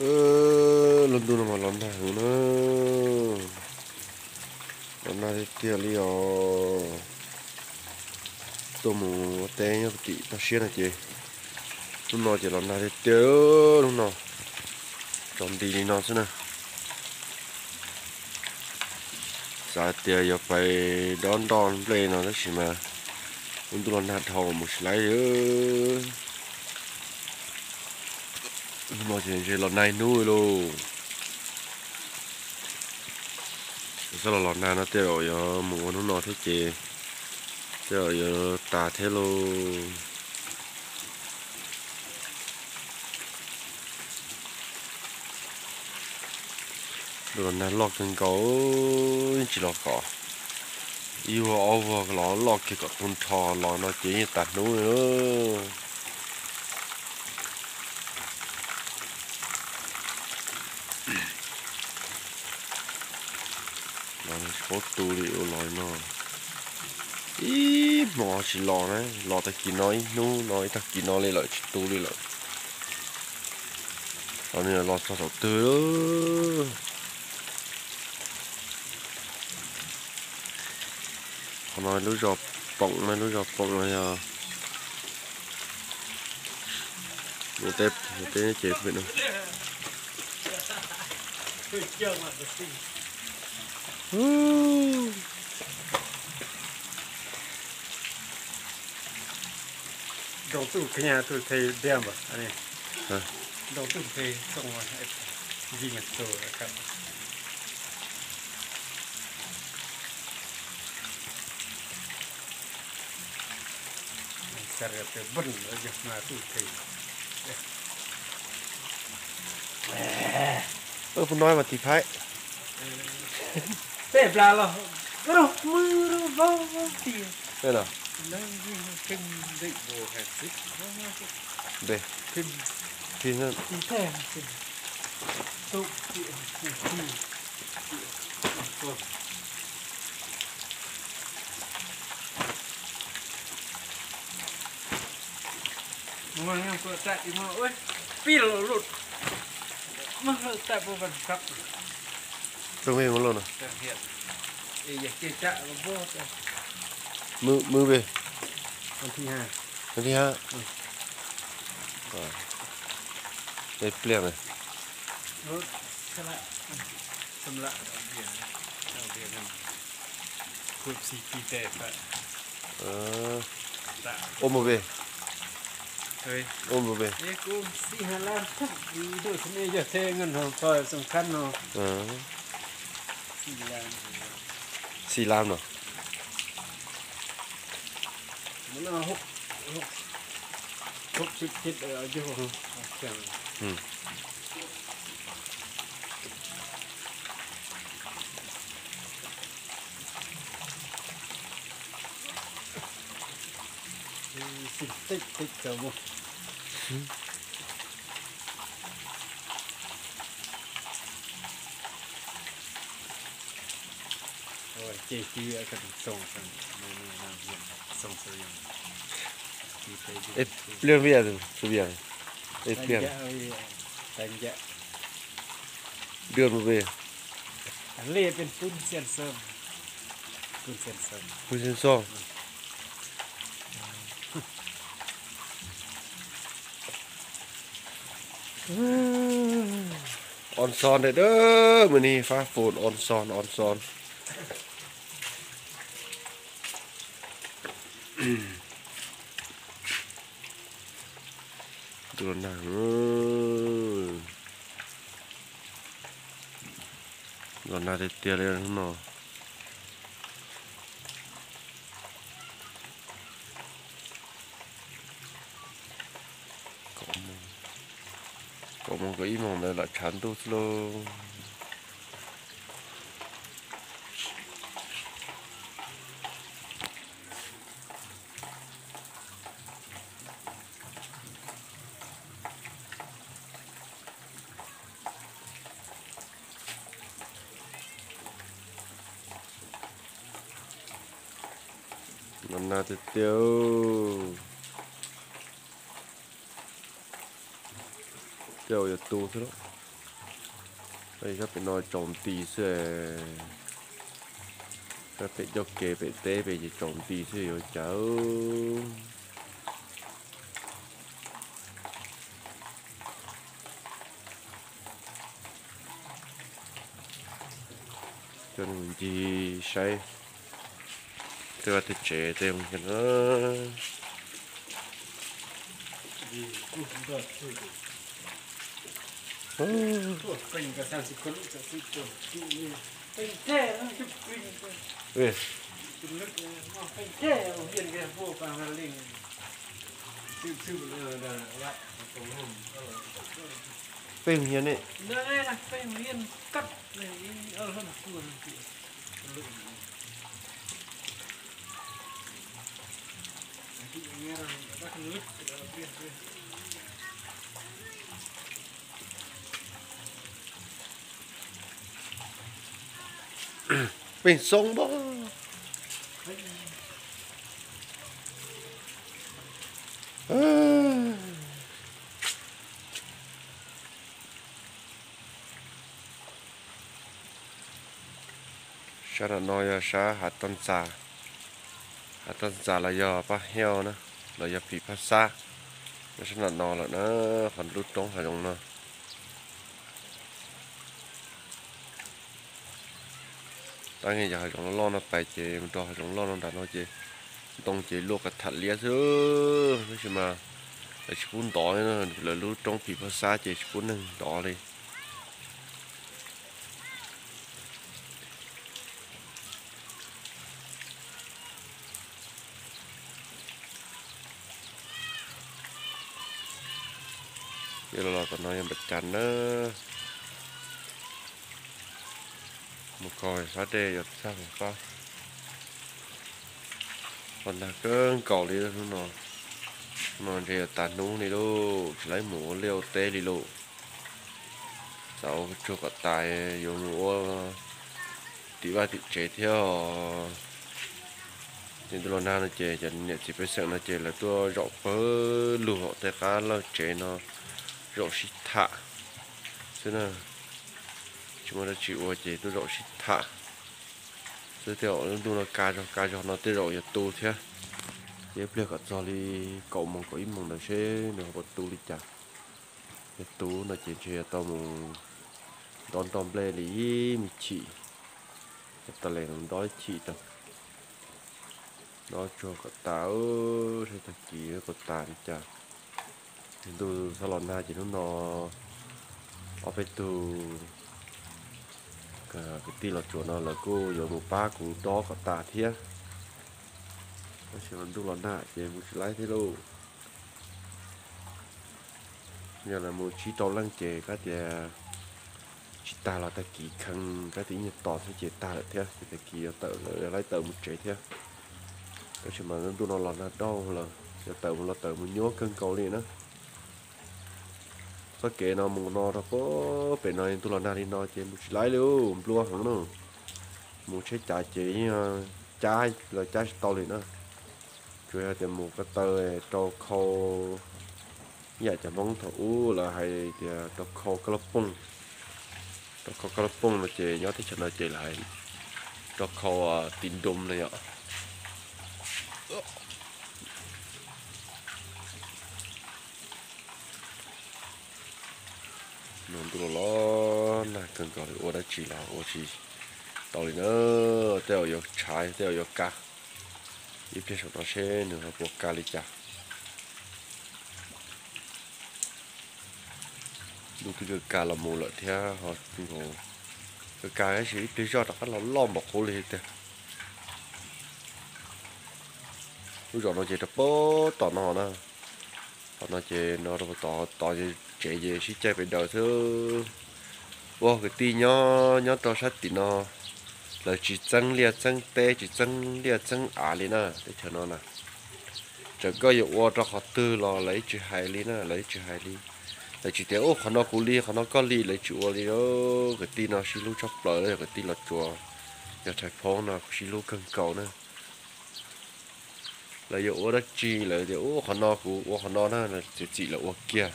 Lub ntuj no mas los nag heev na, los nag tiag tiag li os. Tuaj mus ua teb nyob tim toj siab no ces hnub no ces los nag tiag tiag, hnub no tsaus nti li no xwb na. Xav tias yuav pais dob ntoj nplej no tab sis mas lub ntuj los nag dhau mus tsis laib li. Hnub no ces ntshe los nag ib hnub li lauj. Xyov los los nag no tej zaum yuav mus ua hnub no thiab ces tej zaum yuav tas thiab lauj. Ntuj los nag loj kawg nkaus, yeej tsis los kom ib vuag ob vuag los loj kiag kom tu nrho los no ces yeej tas hnub li lauj. Los tsis paub tu li ua los li no. Ib hmo tsis los na, los tag kis no ib hnub no ib tag kis no li lawm tsis tu li lawm. Los nws los txog thaum twg. Qhov no lub zos Poom no, lub zos Poom no yog mus teb, mus teb ces pem no. Doos tuj kheej tuj the diam npaum, doos tuj the txooj, yig tus kab. Xav tias npaj yog hma tuj the. Ua puas no mas tiv phaib. Tej plas los rau mw rau vau vau tias. Tej no. Npe. Phim no. Pib los lub, muab hlawv tag pub vaj khab. Txog vej mus lauj no. Mw, mw vej. Thib hab. Ej pliag na. Ua mus vej. Ua mus vej. Xim lab no. Ej pliag vij tus vij. Ej pliag. Dua mus vej. Phooj Xyooj Xyooj. On son dawb dawb, mas ni fab fon on son, on son. Los nag, los nag tiag tiag li hnub no. Kaum moos kaum ib moos ntawd lam tshav ntuj xwb lauj. Los nag tiag tiag. Tej zaum yuav tu xwb lauj. Sab pem no tsaus nti xwb, sab pem coj kev pem teb pem ces tsaus nti xwb yuav cas. Coj ncig saib tej vaj tej tsev tej. Peb hias ne. Peb xoob npab. Sab nram no yog sab hav toj ntxas, hav toj ntxas los yog paj hiaj na, los yog phim phaj xab, nyob sab nram no lawm na, qhov lub roob hav zoov no. Tab yog hav zoov loj loj no pais ces mus rau hav zoov loj no nram no ces ntoo ces luaj kom tham liab xwb, tab sis mas lawv tsis pub ntov, lawv lub roob phim phaj xab ces tsis pub neeg ntov li. Yog los tom no yog npam cas na, mus kho sab dej yuav txaj mus pab. Los nag kawg nkaus li hnub no, hnub no ntshe yuav tas hnub li lauj, tsis laib mus ua liaj ua teb li lauj. Xav ua tsuag kom tas yuav mus ua tim vaj tim tsev thiab os. Ces ntuj los nag no ces cov niam txiv pej xeem no ces lawv tuaj zaum pawg lug hauv tej qab lawj tsev no zaum sib tham xwb na. Tsis muaj dab tsi ua ces tuaj zaum sib tham xwb. Tej zaum lub ntuj no kaj zog kaj zog no tej zaum yuav tu thiab. Ces ib pliag kom txog li kaum moos kaum ib moos ntawd seb nws ho puas tu li cas. Yog tu no ces ntshe yuav tau mus dob nroj nplej li ib me chim, yog tas li dob ib chim rau. Dob tsuag kom tas, seb tag kis puas tas li cas. Ntuj txhob los nag ces hnub no ob peb tug kwv tij Los Tsuas no lawv kuj yuav mus pab kuv dob kom tas thiab. Tab sis ntuj los nag ces mus tsis laib thiab lauj. Yog lawv mus tsib rau leej ces kab tias tsis tag los tag kis kheev kab tias ib nyuag tos thiab ces tag lawm thiab, ces tag kis yuav tawm lawv yuav laib tawm mus tsev thiab. Tab sis mas ntuj no los nag dauj lawm, yuav tawm mus los tawm mus nyuaj kawg nkaus li na. Txoj kev no mus no rau pem no ntuj los nag li no ces mus tsis laib li, nplua heev na. Mus tsheb cav ces yeej cab los cab tsis tau li na. Tsuas yog tias mus ko taw rau khau, ib yam cov Hmoob thaum ub lawv hais tias rau khau kab laj pooj. Rau khau kab laj pooj no ces nyob teb chaws no ces lawv hais rau khau tis ntum no yom. Ntuj los los nag kawg nkaus li, ua dab tsi los ua tsis tau li na. Tej zaum yuav tshav tej zaum yuav kav. Ib pliag saum no seb nws ho puas kav li cas. Ntuj twb kav kav los mus lawm thiab ho nkaus, kav kav tab sis ib pliag zoj rov qab los loj npaum qub li tiag. Lub zos no ces rau puag tom no na. Tom no ces no rau puag tom, tom tsev ces sib caij pes daws xwb. Ua kwv tij nyob nyob rau sab tim no, lawv tsis txeeb liaj txeeb teb tsis txeeb liaj txeeb av li na, teb chaws no na. Txawm koj yuav ua rau qhov twg los lawv yeej tsis hais li na, lawv yeej tsis hais li. Lawv tsis tias ub qhov no kuv li qhov no koj li, lawv yeej tsis ua li. Kwv tij no sib hlub tshaj plaws, yog kwv tij Los Tsuas, yog Thaiv Phoob no sib hlub kawg nkaus na. Lawv yuav ua dab tsi lawv tias ub qhov no kuv ua qhov no na, txiav txim lawv ua kiag.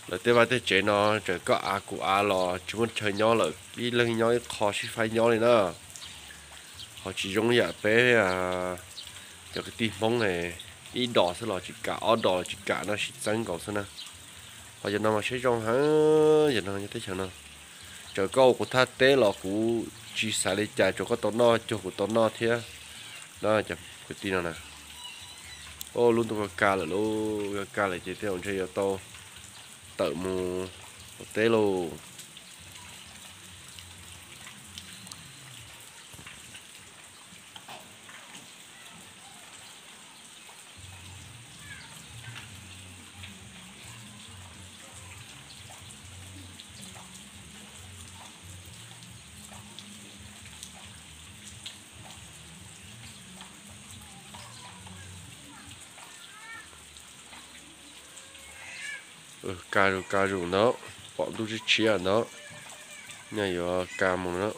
Lawv tej vaj tej tsev no txawm koj av kuv av los tsis muaj chaw nyob lawm, ib leeg nyob ib qho sib faib nyob li na. Ho tsis zoo yam peb cov kwv tij Hmoob, ib dos xwb los tsis kam, ob dos los tsis kam no, sib txeeb nkaus xwb na. Ho yog no mas siab zoo heev, yog no nyob teb chaws no, txawm koj ua kuv thaj teb los kuv tsis xav li cas, tsuas koj tau noj cuag kuv tau noj thiab na, cov kwv tij no na. Lub ntuj ka ka lawm, lub ka ka lawm ces tej zaum ntshe yuav tau tawm mus ua teb lauj. Ka zus ka zus ntawd, pom ntuj tshiab tshiab ntawd, nyaj yuav ka mus na.